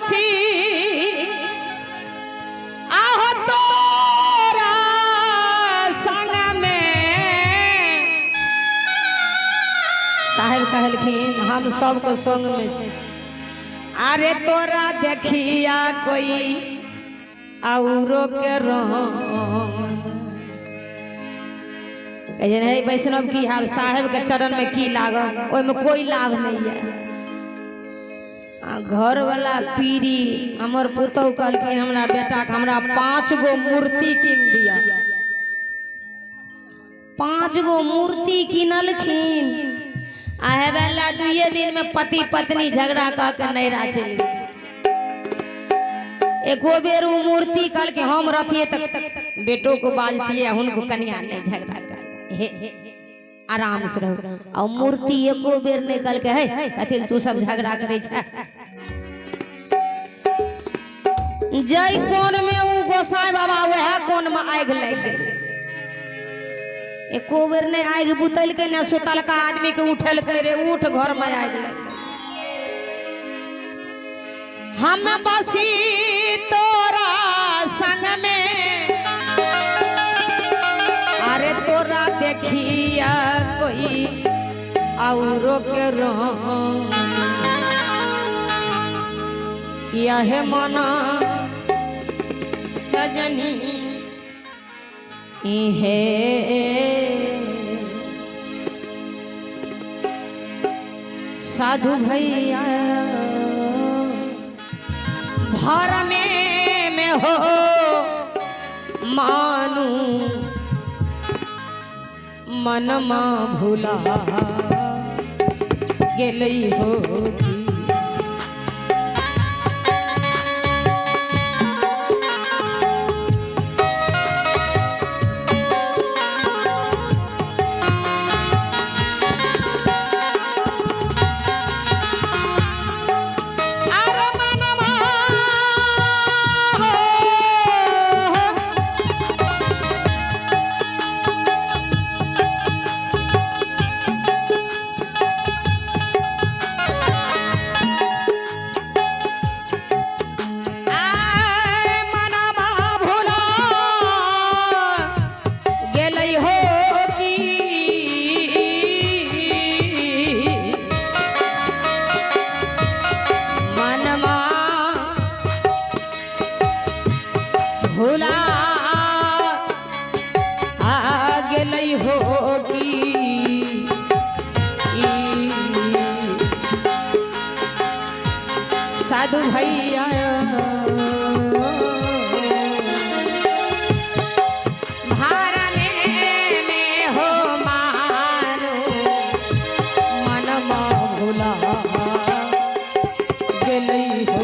बसी आहो तोरा संग में। साहेब कहलखिन हम सबके संग में छी। अरे तोरा देखिया कोई औरो के रंग। कहै हे वैष्णव की हाल, साहेब के चरण में की लागल, ओहिमे कोई लाभ नहीं है। आ घर वाला पीरी हमर पुतहु कहलखिन हमरा बेटा के हमरा 5 गो मूर्ति कीन दिया। 5 गो मूर्ति किनलखिन आ हेबेला 2 दिन में पति पत्नी झगड़ा कह के नैरा चलि गेल। एको बेर उ मूर्ति कहलकै हम रखिए तक बेटो को बाजतिए हुनको कनिया नहीं झगड़ा कर, हे आराम से रहो। आ मूर्ति एको बेर नहीं कहलकै हे कथी तू सब झगड़ा करै छै। जै कोन में उ गोसाई बाबा वएह कोन में आगि लागि गेलै। एको बेर नहीं आगि बुतलकै ने सुतलका आदमी के उठेलकै रे उठ घर में आगि लागि। हम बसी तोरा संग में, अरे तोरा देखिया कोई औरो के रंग। यह मना सजनी इहे साधु भैया भर में हो मानू मनमा भूला गेलई हो। भूला आ गेलै हो की साधु भैया भारने में हो मानो मनमा भूला गेलै हो।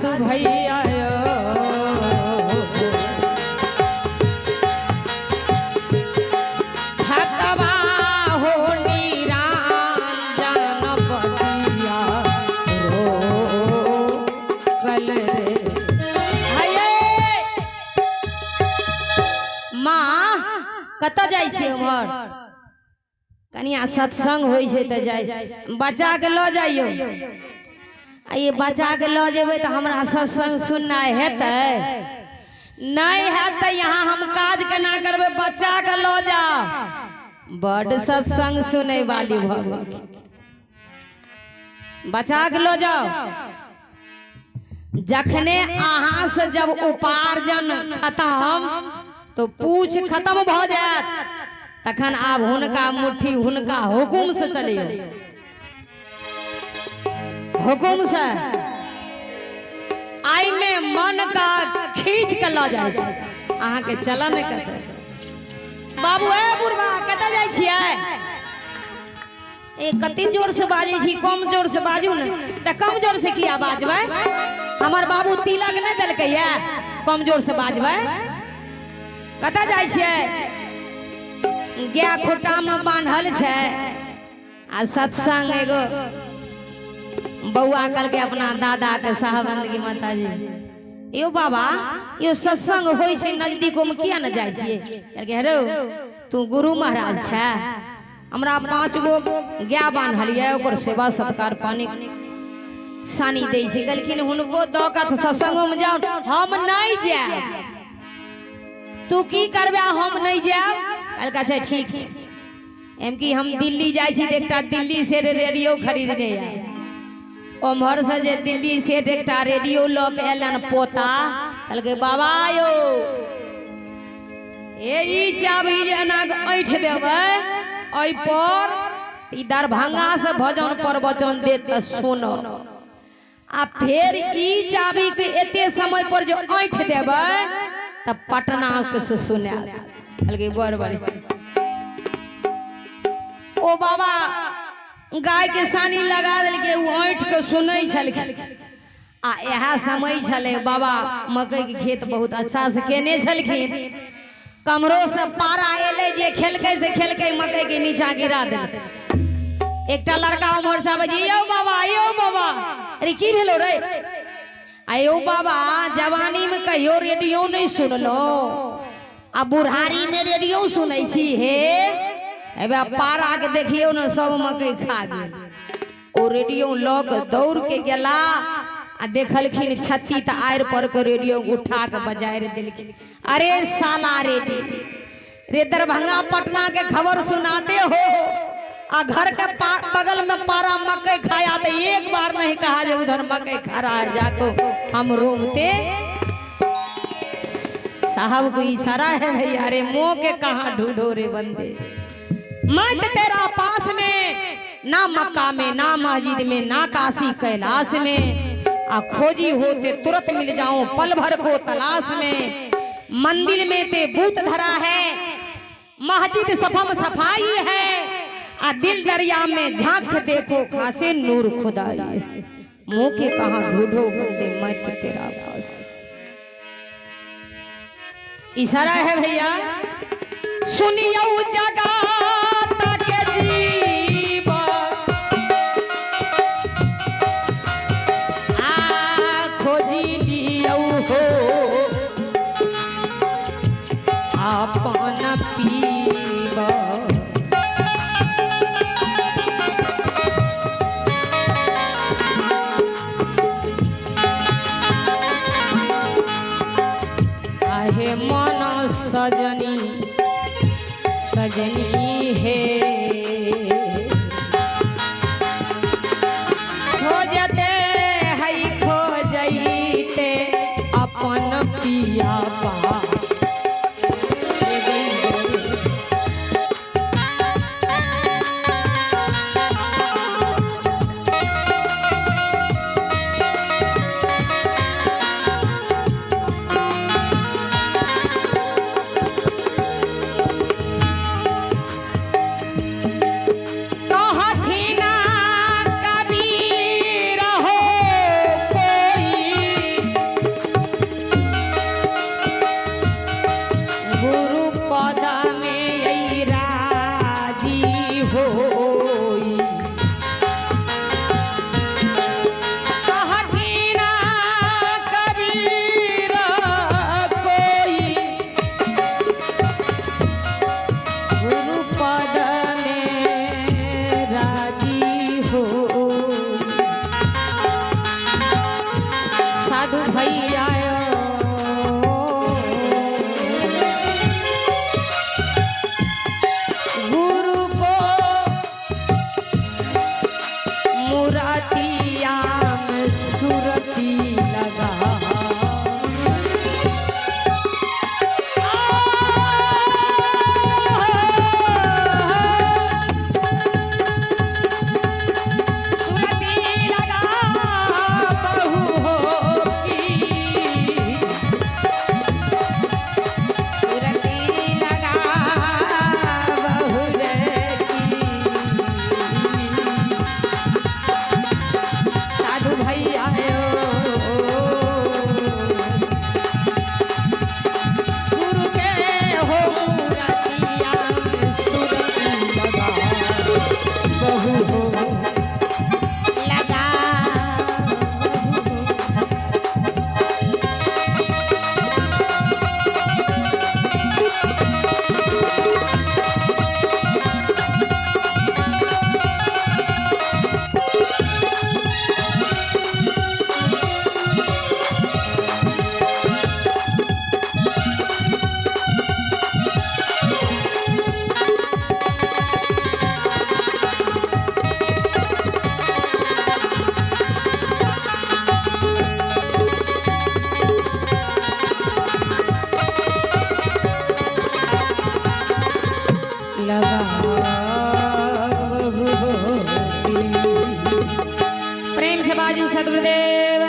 साधु भैया थकवा हो निरंजन बतिया रोकल रे। हये माँ कतऽ जाइ छियै उम्हर? कनिया सत्संग होइ छै तऽ जाइ, बच्चा के लऽ जाइयौ। आ ये बच्चा के लऽ जेबै तऽ हमरा सत्संग सुननाइ हेतै? नहि हैत तऽ यहाँ हम काज केना करबै? बच्चा के लऽ जाउ, बड्ड सत्संग सुनै वाली भऽ गेलखिन। बच्चा के लऽ जाउ। जखने अहाँ से जब उपार्जन खत्म तो पूछ खत्म भऽ जायत, तखन आब हुनका मुट्ठी हुनका हुकुम से चलियौ, हुकुम से। आइ में मन का खींच के लऽ जाइ छै, अहाँके चलऽ नहि कतऽ। बाबू ए बुढ़बा, कतऽ जाइ छियै? ए कते जोर से बाजै छी, कम जोर से बाजू ने। तऽ कम जोर से किया बाजबै? हमर बाबू तिलक नहि देलकै ये कम जोर से बाजबै? कतऽ जाइ छियै? गाय खुट्टा में बान्हल छै आ सत्संग। एगो बौआ कहलकै अपना दादा के, साहबंदगी माताजी, यो बाबा यो, सत्संग होइ छै नजदीको में, किया ने जाइ छियै? कहलकै, हेरो तू गुरु महाराज छै? हमरा 5 गो गाय बान्हल यऽ, ओकर सेवा सत्कार पानी सानी दै छै। कहलखिन, हुनको दऽ कऽ तऽ सत्संगोमे जाउ। हम नहि जायब। तू की करबे, हम नहि जायब। कहलकै, अच्छा ठीक छै। एम कि हम दिल्ली जाइ छी तऽ एकटा दिल्ली से रेडियो खरीदने आयब। ओम्हर से जे दिल्ली से एकटा रेडियो लऽ के एलन पोता, कहलकै, बाबा यौ, ए ई चाभी जे एना कऽ ऐंठ देबै एहि पर, ई दरभंगा से भजन प्रवचन देत तऽ सुनब, आ फेर ई चाभी के एते समय पर जो ऐंठ देबै तऽ पटना के से सुनायत। कहलकै, बड़ बढ़िया। ओ बाबा गाय के सानी लगा देलकै, ओ ऐंठ के सुनै छलखिन। आ इएह समय छलै, बाबा मकई के खेत बहुत अच्छा से केने छलखिन। कमरो से पारा एलै, जे खेलकै से खेलकै, मकई के नीचा गिरा देलकै। एकटा लड़का उम्हर से आबै छै, यौ बाबा, यौ बाबा। अरे की भेलो रे? आ यौ बाबा, जवानी में कहियो रेडियो नहीं सुनलो, आ बुढ़ारी में रेडियो सुनै छी? हे हेबे पारा के देखियौ ने, सब मकई खा गेल। ओ रेडियो लऽ के दौड़ के गेला आ देखलखिन छत्ती तऽ आड़ि पर के रेडियो उठा के बजारि देलखिन। अरे साला रेडी रे, दरभंगा पटना के खबर सुनाते हो आ घर के बगल में पारा मकई खाया तो एक बार नहीं कहा जे उधर मकई खा रहा है, जाको हम रोमते। साहब को इशारा है भैया। अरे मोह के कहाँ ढूंढो रे बंदे, मत तेरा पास में, ना मक्का में, ना मस्जिद में, ना काशी कैलाश में, आ खोजी होते तुरंत मिल जाऊं पल भर को तलाश में। मंदिर में ते भूत धरा है, मस्जिद सफम सफाई है, आ दिल दरिया में झांक देखो खासे नूर खुदाई है। मुंह के कहाँ ढूंढो बंदे, मत तेरा पास। इशारा है भैया। सुनियो जगत के जीव, आ खोजी लियौ हो अपन पीब। आहे मन सजनी सजनी हे, खोजते हई खोजैते अपन पिया पा। लगाबहु। प्रेम से बाजू सदगुरुदेव